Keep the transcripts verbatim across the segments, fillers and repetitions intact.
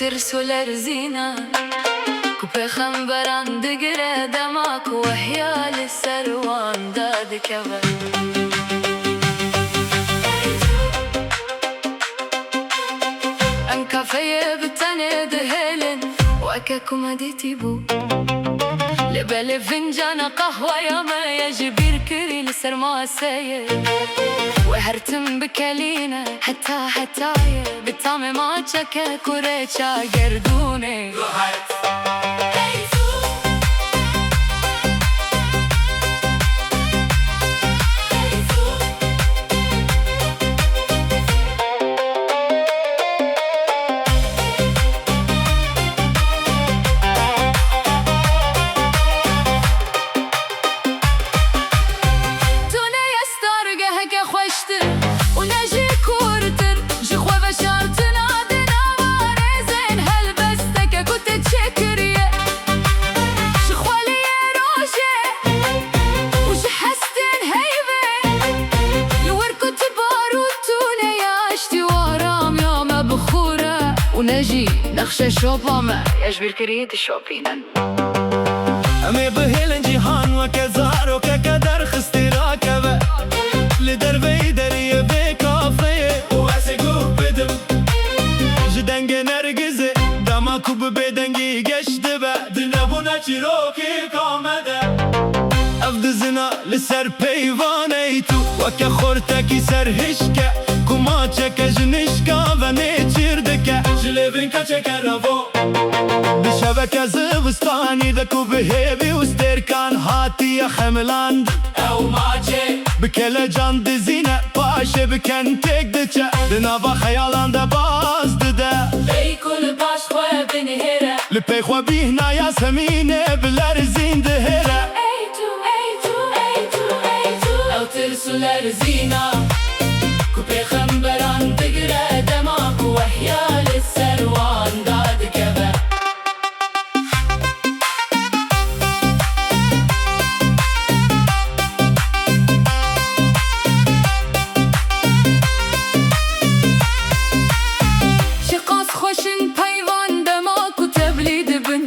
Tirs û lerzîna ku pêxemberan digire, dema ku wehya li ser wan derdikeve. Em kafeyê bi tenê dihêlin, weke ku me dîtîbû. Lê belê fincana qehweya me ye ji bîrkirî li ser maseyê. Wê her tim bikelîne heta hetayê, bi tamê maçeke ku rêça gerdûnê. Tu ne ye stargeheke xweştir û ne jî kûrtir, ji xwe veşartina di nava rêzên helbesteke ku te çêkiriye. Ji xweliyê rojê û ji hestên heyvê, li wir ku tu bar û tu ne ye aştî û aramiya me bi xwe re û ne jî nexşe şopa me ye ji bîrkirî dişopînin. Em ê bihêlin cîhan weke zarokeke derxistî rakeve li derveyî deriyê vê kafeyê û ez ê guh bidim ji dengê nergizê, dema ku bi bêdengî geş dibe di nebûna çîrokê ka me de. Ev dizina li ser peyvaneyî tu weke xortekî ser hişke, ku maçeke ji nişka ve nêçîr dike ji lêvên keçeke revo. Di şeveke zivistanî de ku bi hêvî û stêrkan hatiye xemilandin. Ew maçê bi kelecan dizîne, paşê bi kentêk diçe, di nava xeyalan de baz dide. Pey ku li paş xwe binihêre. Li pey xwe bîhna Yasemînê bi lerzîn dihêre. Ey tu, ey tu, ey tu, ey tu. Ew tirs û lerzîna ku pêxemberan digire, dema ku wehya li ser wan dadikeve. Şiqas xweş in peyvan dema ku tevlî dibin,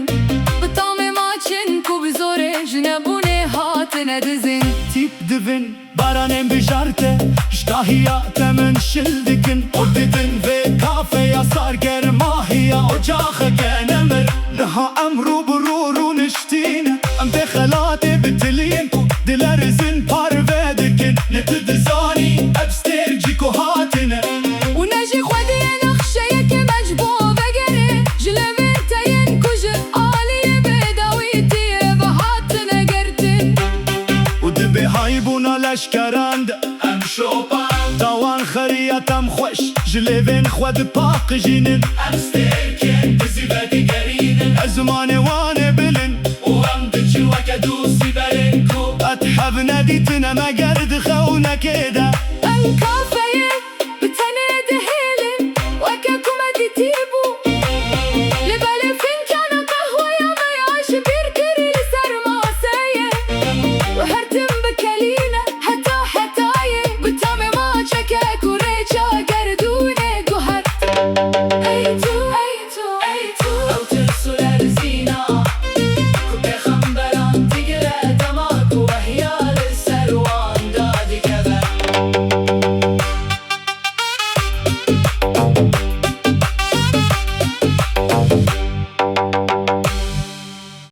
bi tamê maçin ku bi zorê ji nebûnê hatine dizin. Tîp divin. Baranên bijarte, ji tahiya te min şil dikin. Û didin vê kafeya sar germahiya ocaxeke nemir. Niha em rû bi rû rûniştîne, em vê xelatê bitilîn ku dilerizin parve dikin. Ne tu dizanî ev stêrcî ku hatine. Û ne jî xwediyê nexşeyeke me ji bo vegerê, ji levên te yên ku ji aliyê bêdawîtiyê ve hatine girtin. Û di bêhaybûna leşkeran de em şopan. Tawan xeriya tem xweş ji lêvên xwe dipaqijînin. Em stêrkên dizî vedigerînin. Ez zimanê wan ê bilin. Û em diçin weke dûsî berên ku. Qet hev nedîtine me ger di xewnekê de. Em kafe